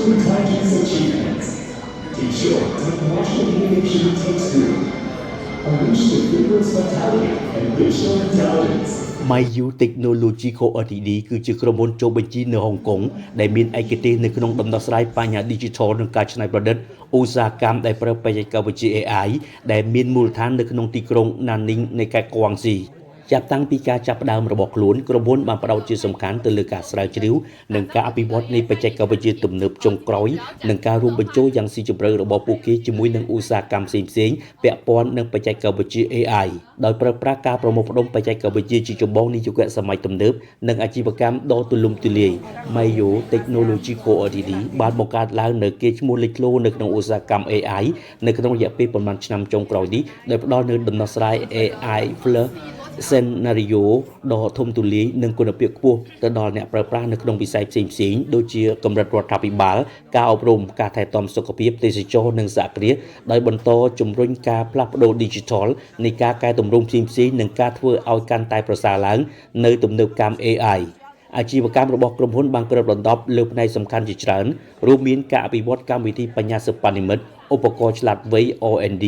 Artificial intelligence achievements. To ensure technological innovation takes root. Unleash the vigorous vitality and digital intelligence. Meiyu Technology Co Ltd គឺជាក្រុមហ៊ុនចុះបញ្ជីនៅហុងកុងដែលមានឯកទេសនៅក្នុងដំណោះស្រាយបញ្ហា Digital និងការច្នៃប្រឌិតឧស្សាហកម្មដែលប្រើបច្ចេកវិទ្យា AI ដែលមានមូលដ្ឋាននៅក្នុងទីក្រុងណាននីងនៃខេត្តកួងស៊ី។ ចាប់តាំងពីការចាប់ផ្ដើមរបស់ខ្លួនក្រុមហ៊ុនបានផ្ដោតជាសំខាន់ទៅលើការស្រាវជ្រាវនិងការអភិវឌ្ឍនៃបច្ចេកវិទ្យាទំនើបចុងក្រោយនិងការរួមបញ្ចូលយ៉ាងស៊ីជម្រៅរបស់ពួកគេជាមួយនឹងឧស្សាហកម្មផ្សេងៗពាក់ព័ន្ធនឹងបច្ចេកវិទ្យា AI ដោយប្រើប្រាស់ការប្រមូលផ្ដុំបច្ចេកវិទ្យាជាចម្បងនៃយុគសម័យទំនើបនិងអាជីវកម្មដ៏ទូលំទូលាយ Meiyu Technology Co Ltd បានបង្កើតឡើងនូវកេរ្តិ៍ឈ្មោះលេចធ្លោនៅក្នុងឧស្សាហកម្ម AI នៅក្នុងរយៈពេលប៉ុន្មានឆ្នាំចុងក្រោយនេះដោយផ្ដល់នូវដំណោះស្រាយ AI Plus scenario ដ៏ធំទូលាយនិងគុណភាពខ្ពស់ទៅដល់អ្នកប្រើប្រាស់នៅក្នុងវិស័យផ្សេងៗដូចជាកម្រិតរដ្ឋាភិបាលការអប់រំការថែទាំសុខភាពទេសចរណ៍និងសហគ្រាសដោយបន្តជំរុញការផ្លាស់ប្ដូរ Digital នៃការកែទម្រង់ផ្សេងៗនិងការធ្វើឲ្យកាន់តែប្រសើរឡើងនៅទំនើបកម្ម AI អាជីវកម្មរបស់ក្រុមហ៊ុនបានគ្របដណ្ដប់លើផ្នែកសំខាន់ជាច្រើនរួមមានការអភិវឌ្ឍកម្មវិធីបញ្ញាសិប្បនិម្មិតឧបករណ៍ឆ្លាតវៃ R&D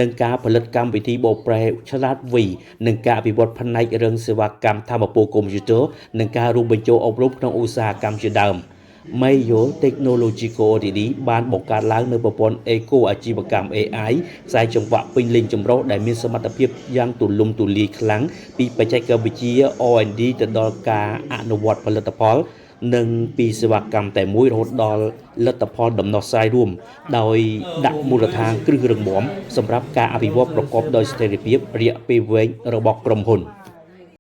និងការផលិតកម្មវិធីបកប្រែឆ្លាតវៃនិងការអភិវឌ្ឍផ្នែករឹងសេវាកម្មថាមពលកុំព្យូទ័រនិងការរួមបញ្ចូលអប់រំក្នុងឧស្សាហកម្មជាដើម។ Meiyu Technology Co Ltd បានបង្កើតឡើងនូវប្រព័ន្ធ Eco អាជីវកម្ម AI ខ្សែចង្វាក់ពេញលេញចម្រុះដែលមានសមត្ថភាពយ៉ាងទូលំទូលាយខ្លាំងពីបច្ចេកវិទ្យា R&D ទៅដល់ការអនុវត្តផលិតផល និងពីសេវាកម្មតែមួយរហូតដល់លទ្ធផលដំណោះស្រាយរួមដោយដាក់មូលដ្ឋានគ្រឹះរឹងមាំសម្រាប់ការអភិវឌ្ឍប្រកបដោយស្ថិរភាពរយៈពេលវែងរបស់ក្រុមហ៊ុន។